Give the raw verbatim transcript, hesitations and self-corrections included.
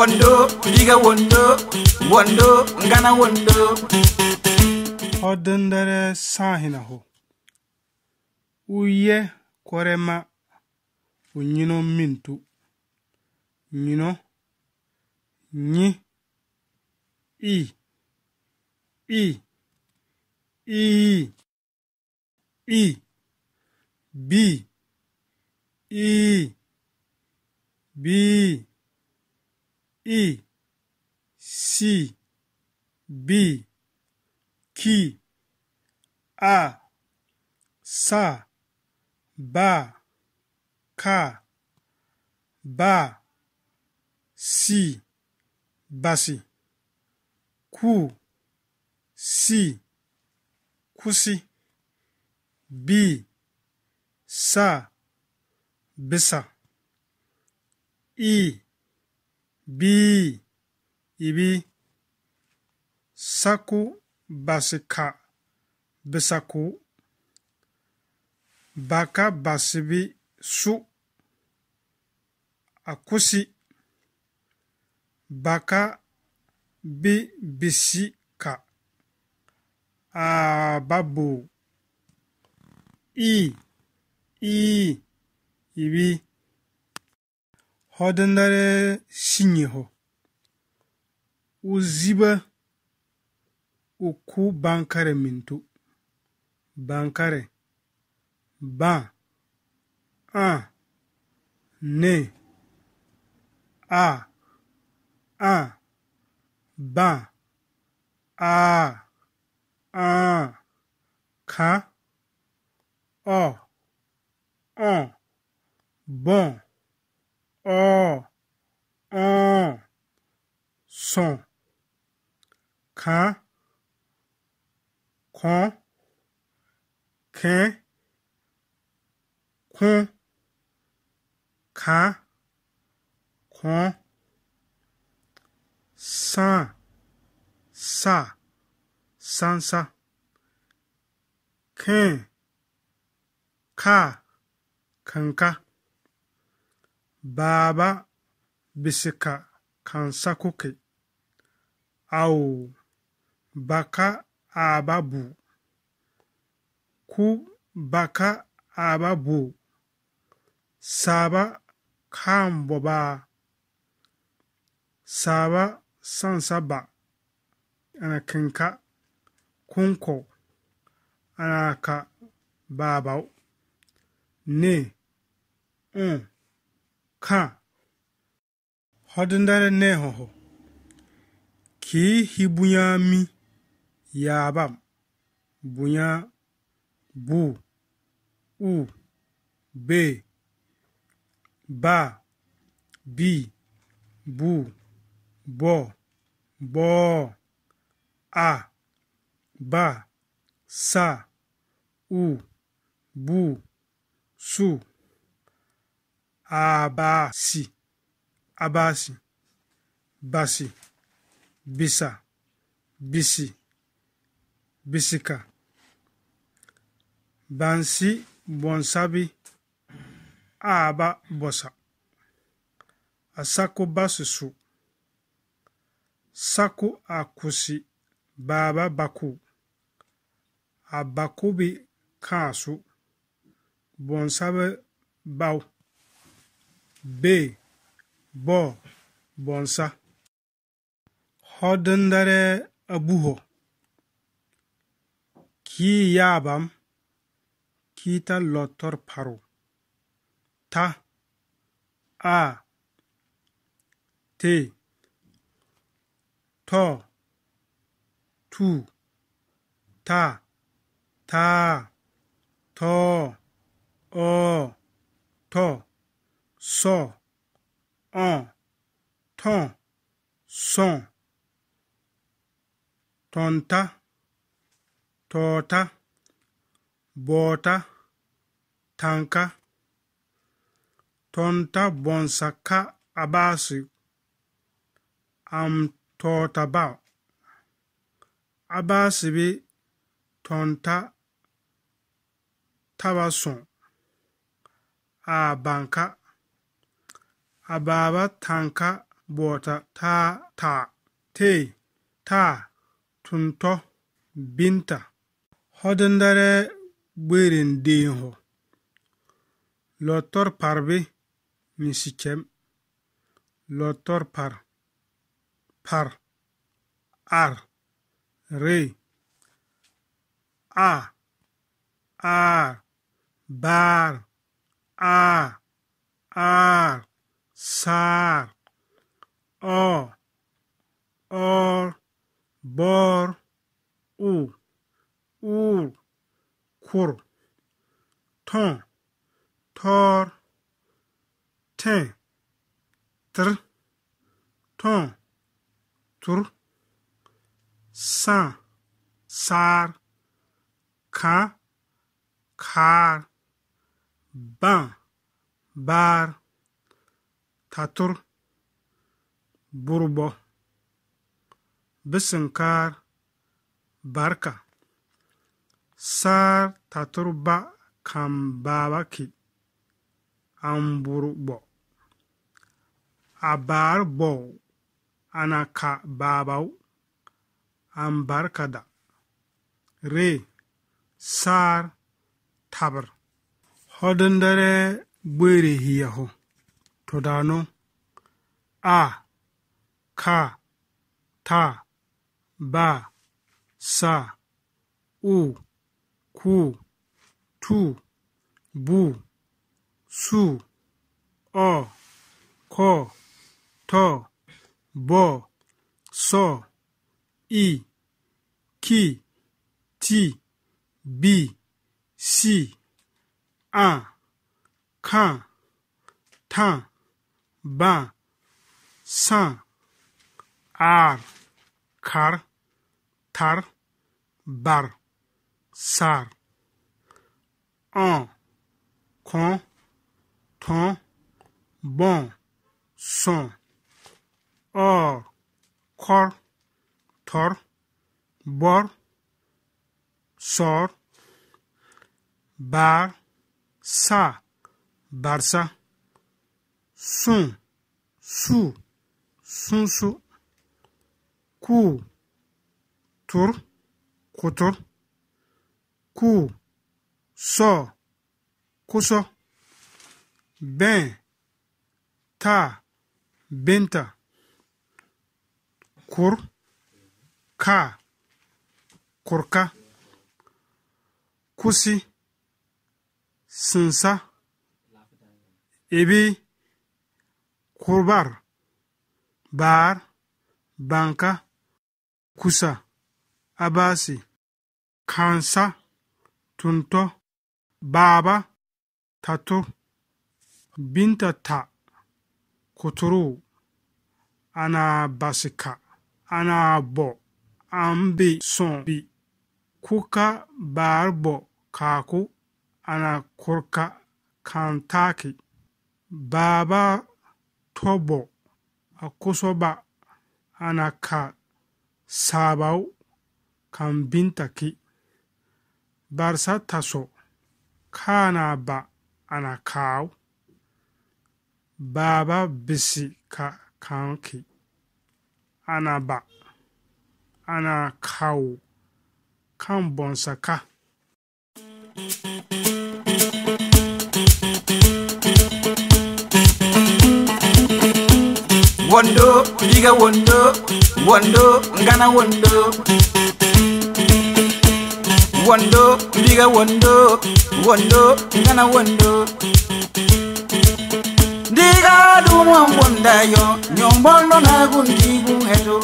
Ondo, diga wondo, wondo, ngana wondo. Ho dendere sahina ho. Uye korema, unyino mintu. Nyino, nyi, i, i, i, i, bi, i, bi, i, si, bi, ki, a, sa, ba, ka, ba, si, basi, ku, si, kusi, bi, sa, bisa, i, bi, ibi, saku, basika, bisaku, baka, basibi, su, akusi, baka, bi, bisika, ababu, i, i, ibi. Ho dendere sinyi ho. Uziba, uku bankare mintu. Bankare. Ba, a, ne, a, a, ba, a, a, ka, o, o, bon, o, o, son, kan, kon, ken, kun, kan, kon, san, sa, sansa, ken, ka, kanka. Baaba bisika kansa kuke. Au, baka ababu. Ku baka ababu. Saba kamboba. Saba sansaba. Ana kinka kunko. Ana ka babau. Ne. Un. Ka. Ho dendere ne ho ho. Ki hi bunya mi. Yabam. Bunya bu, u, be, ba, bi, bu, bo, bo, a, ba, sa, u, bu, su. Abasi, abasi, basi, bisa, bisi, bisika. Bansi bonsabi aba bosa. Asaku basi su. Saku akusi baba baku. Abakubi kasu. Bonsabe bau. Be, bo, bonsa. Ho dendere abuho. Ki yabam, ki ta lotor paru. Ta, a, te, to, tu, ta, ta, to, o, to, so, o, to, son. Tonta, tota, bota, tanka. Tonta bonsaka abasi. Am tota ba. Abasi bi tonta taba son. Abanka. Ababa tanka Bota, ta, ta, te, ta, tuntɔ, binta. Hɔ dendere gberin dee ho. Lottor parbi ni sikyɛm. Lottor par. Par. Ar. Re. A. Ar. Bar. A. Ar. Sar. O. Or. Bor. U. Ur. Kur. Tõ. Tor. Tẽ. Tr. Tõ. Tur. Sã. Sar. Kã. Kar. Bã. Bar. Tatur. Burbo. Bisinkar. Barka. Sar tatur ba kam baba ki. Amburbo. Abar bo. Ana ka baba u. Ambarkada. Re. Sar. Tabr. Hɔ dendere gbere hiɛ ho. Todano. A. Ka. Ta. Ba. Sa. U. Ku. Tu. Bu. Su. O. Ko. To. Bo. So. I. Ki. Ti. Bi. Si. A. Kã. Tã. Bã. Sã. Ar. Kar. Tar. Bar. Sar. Õ. Kõ. Tõ. Bõ. Sõ. Or. Kor. Tor. Bor. Sor. Bar. Sa. Barsa. Sũ. Su. Sũsu. Ku. Tur. Kutur. Ku. So. Kuso. Bẽ. Ta. Binta. Kur. Ka. Kurka. Kusi. Sinsa. Ebi. Kurbar. Bar. Banka. Kusa. Abasi. Kansa. Tunto. Baba. Tatu. Binta ta. Kuturu. Ana basika. Ana bo. Ambi son bi. Kuka bar bo kaku. Ana kurka kantaki. Baba tobo. Akusoba. Ana ka sabau. Kan binta ki. Barsa taso. Ka ana ba ana kau. Baba bisi ka kan ki. Ana ba. Ana kau. Kan bonsa ka. Wondo, ndiga wondo, wondo, ngana wondo. Wondo, ndiga wondo, wondo, ngana wondo. Ndiga dumo mbonda yo, nyombondo na gundi gu heto.